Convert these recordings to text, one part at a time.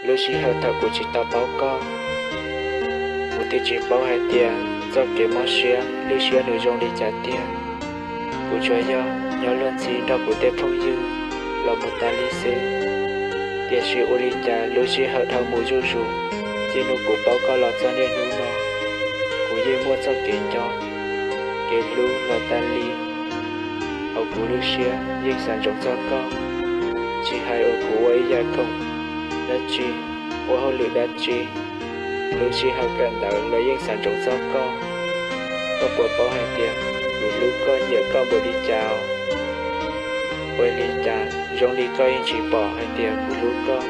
Lub sij hawm thaum kuv tsis tau paub koj, kuv twb tsis paub hais tias txoj kev mob siab lwj siab nws zoo li cas tiag. Kuv tsuas yog nyob luag ntxhi nrog kuv tej phooj ywg los mus tas li xwb. Tiam sis ua li cas lub sij hawm dhau mus zuj zus, txij hnub kuv paub koj los txog niaj hnub no, kuv yeej muaj txoj kev nco, kev hlub los tas li. Hauv kuv lub siab yeej xav ntsoov txog koj, tsis hais uas kuv ua ib yam khoom dab tsi, ua hauj lwm dab tsi, lub sij hawm kawm ntawv los yeej xav ntsoov txog koj. Koj puas paub hais tias kuv hlub koj nyiam koj npaum li cas? Ua li cas zoo li koj yeej tsis pom hais tias kuv hlub koj?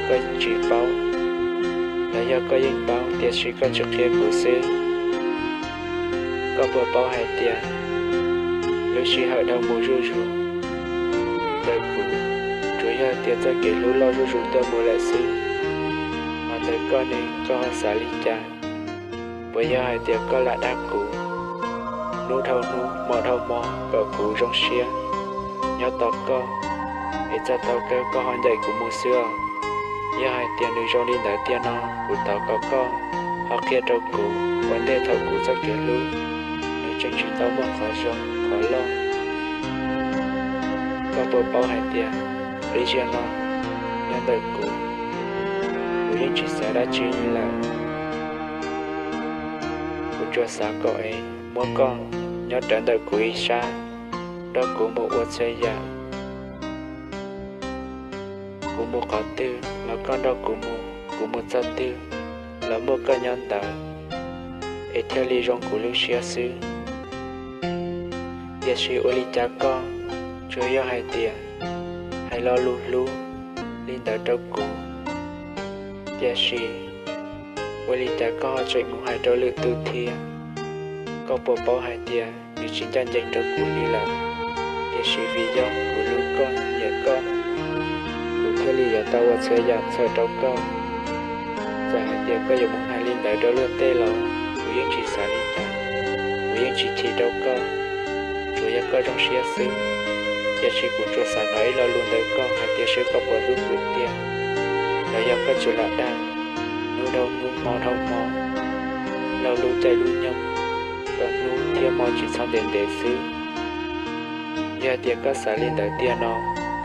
Koj yeej tsis paub, los yog koj yeej paub tiam sis koj tsis qhia kuv xwb? Koj puas paub hais tias lub sij hawm dhau mus zuj zus, ntawm kuv tsuas yog tias txoj kev hlub loj zuj zus tuaj mus lawm xwb, hos ntawm koj ne, koj ho xav li cas? Puas yog hais tias koj lam dag kuv, hnub dhau hnub hmo dhau hmo kom kuv zoo siab nyob tos koj, es txog thaum kawg koj ho ncaim kuv mus xwb os? Yog hais tias nws zoo li ntawd tiag no, kuv thov kom koj ho qhia rau kuv ua ntej thaum kuv txoj kev hlub nws tseem tsis tau muaj qhov zoo qhov loj. Koj puas paub hais tias ib zaug no nyob ntawm kuv, kuv yeej tsis xav dab tsi li lawm. Kuv tsuas xav kom es muab koj nyob rawv ntawm kuv ib sab, nrog kuv mus ua txhua yam. Kuv mus qhov twg los koj nrog kuv mus, kuv mus txog twg los muaj koj nyob ntawd, es thiaj li zoo kuv lub siab xwb. Tiam sis ua li cas koj tsuas yog hais tias hais lo lus hlub li ntawd rau kuv, tiam sis ua li cas koj ho tseem mus hais rau lwm tus thiab? Koj puas paub hais tias nws tsis ncaj ncees rau kuv li lawm, tiam sis vim yog kuv hlub koj nyiam koj, kuv thiaj li yuav tau ua txhua yam txhawm rau koj. Txawm hais tias koj yuav mus hais li ntawd rau luag tej los kuv yeej tsis xav li cas, kuv yeej tsis chim rau koj, tsuas yog koj zoo siab xwb. Tiam sis kuv tsuas xav hnov ib lo lus ntawm koj hais tias seb koj puas hlub kuv tiag, los yog koj tsuas lam dag hnub dhau hnub hmo dhau hmo, laug lub caij lub nyoog, kom hnub thiab hmo tsis txhob ntev ntev xwb. Yog tias koj xav li ntawd tiag no,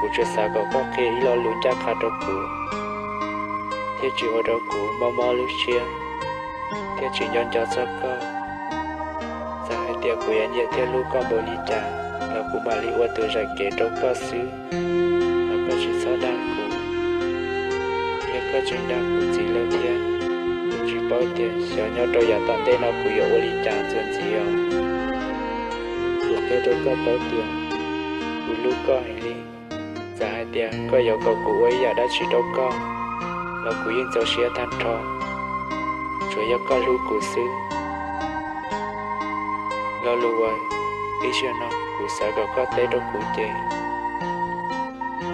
kuv tsuas xav kom koj qhia ib lo lus ncaj qha rau kuv, thiaj tsis ua rau kuv mob mob lub siab, thiaj tsis nco nco txog koj. Txawm hais tias kuv yuav nyiam thiab hlub koj npaum li cas los kuv mam li ua tus zam kev rau koj xwb, los koj tsis txhob dag kuv. Yog koj tseem dag kuv ntxiv lawm thiab, kuv tsis paub tias xyov nyob rau yav tom ntej no kuv yuav ua li cas txuas ntxiv os. Kuv qhia rau koj paub tias kuv hlub koj heev li. Txawm hais tias koj yuav kom kuv ua ib yam dab tsi rau koj los kuv yeej txaus siab tag nrho, tsuas yog koj hlub kuv xwb. Lo lus uas ib zaug no kuv xav kom koj teb rau kuv ces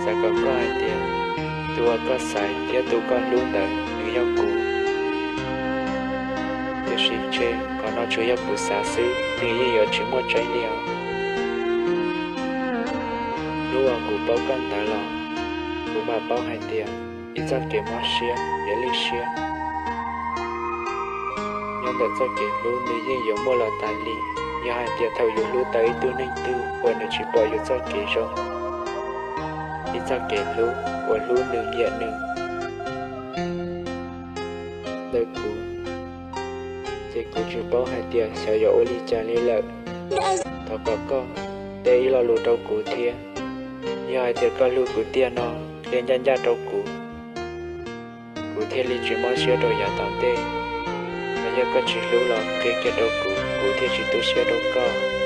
xav kom koj hais tias tus uas koj xaiv thiab tus koj hlub ntawd nws yog kuv. Tiam sis ntshe qhov no tsuas yog kuv xav xwb, nws yeej yuav tsis muaj tseeb li os. Hnub uas kuv paub koj ntawd los kuv mam paub hais tias ib txoj kev mob siab yuav lwj siab. Nyob ntawm txoj kev hlub nws yeej yuav muaj los tas li, yog hais tias thaum yus hlub tau ib tug neeg twg uas nws tsis pom yus txoj kev zoo, ib txoj kev hlub uas hlub nws nyiam nws ntawm kuv, ces kuv tsis paub hais tias xyov yuav ua li cas li lawm. Thov kom koj teb ib lo lus rau kuv thiab. Yog hais tias koj hlub kuv tiag no, qhia ncaj ncaj rau kuv, kuv thiaj li tsis mob siab rau yav tom ntej. Los yog koj tsis hlub los qhia kiag rau kuv, kuv thiaj tsis tu siab rau koj.